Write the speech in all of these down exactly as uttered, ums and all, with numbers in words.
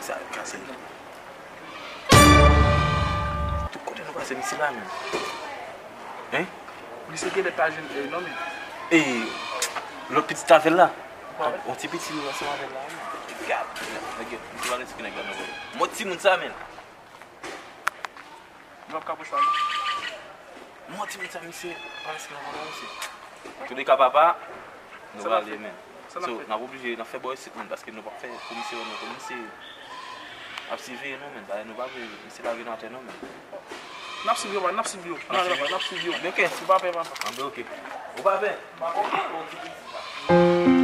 Sa kase. Tout kote nou pase, misye la menm. Hein? Misye genlè pa jwenn, eh, non, men. E lòt pitit avè l la. Yon ti piti ansanm avè l la, men. Gad, nèg yo, misye pa respekte nèg la, non. Mòd timoun sa, men. Nou ap ka pran chwa, non. Mòd timoun sa, misye pa respekte nèg la, non, misye. Toulèka, papa, nou pale, men. So, n ap oblije, n ap fè bò isit, men, paske nou p ap fè pou misye wè nou, pou misye ap siveye nou, men. Bagay nou pa vle, misye pa vin atè nou, men. N ap swiv yo, man, n ap swiv yo. N ap swiv yo. N ap swiv yo. Anben, ok. Ou pa pè, papa. Anben, ok. Ou pa pè. M pa konprann ou di.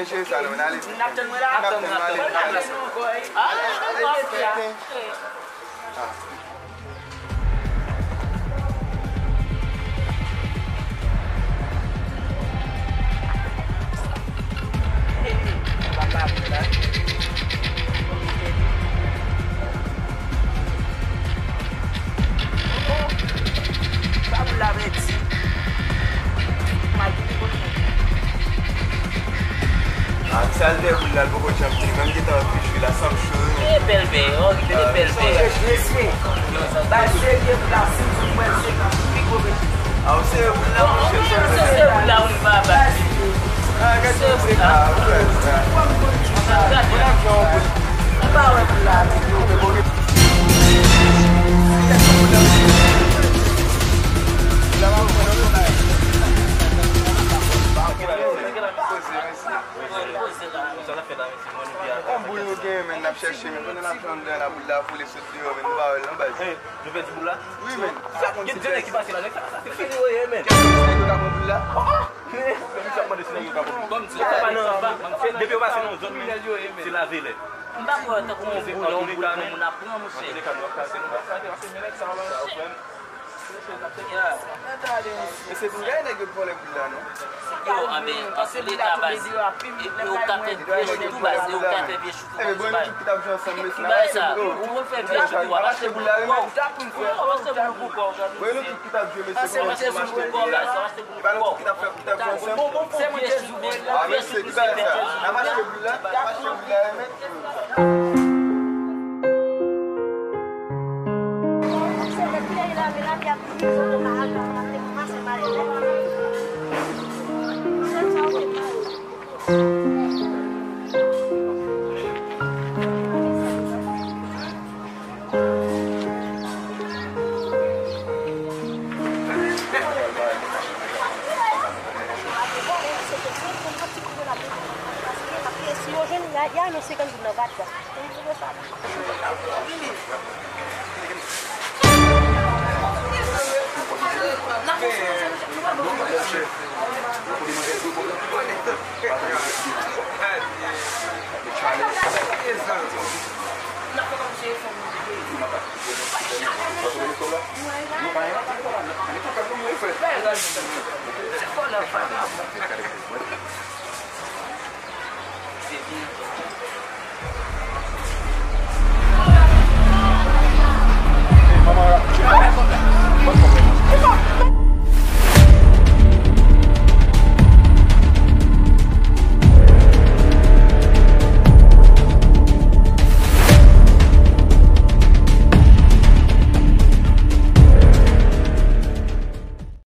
Cheri, sa nou, n ale. N ap tann mwen la. N ap tann mwen, ale, ale. Ah, ale, ale, ale. Sa boul la vle di. Mal pou kote. Ah, misye al dèyè boul la, l poko janm vini. Menm gentan ap fich wi la, sanm cho wi. E bèl bèy, oh, ki bèl bèy. Mesye, bay serye boul la, si m di w mwen se pi gwo mesye. Ah, ou serye boul la, monchè, serye boul la, wi, baba. Ah, gade yon boul la, ou wè sa. Gade. Ou pa wè boul la, men. Yon boul nou genyen, men, n ap chèche, men, pandan n ap fè anndan la, boul la vole sot deyò, men, nou pa wè l non, baz. Hey, nou pèdi boul la? Wi, men. Sa konn gen de nèg ki pase la, nèg sa, sa se fini yo ye, men. Kèlkeswa nèg yo ka pran boul la? Oh, oh. Men, men, misye ap mande si nèg yo ka pran boul. Bon, sa pa nan, depi yo pase nan zòn, men, se lave lè. M pa kwè tankou yon boul, yon boul pou moun ap pran, monchè. Mesye, vin gade nèg yo k vòlè boul la, non? Yo, anben, antouleka, baz, e, e ou ka fè vye chou tou, baz, e ou ka fè vye chou tou, baz. Ebyen, bon, nou tout ki t ap jwe ansanm, mesye, n ap achte boul la, wi, men. Bon, nou tout ki t ap jwe, mesye, kòman n ap achte boul la? E pa nou tout ki t ap fè, ki t ap jwe ansanm? Ah, mesye, ki bagay sa? N ap achte boul la, n ap achte boul la, wi, men.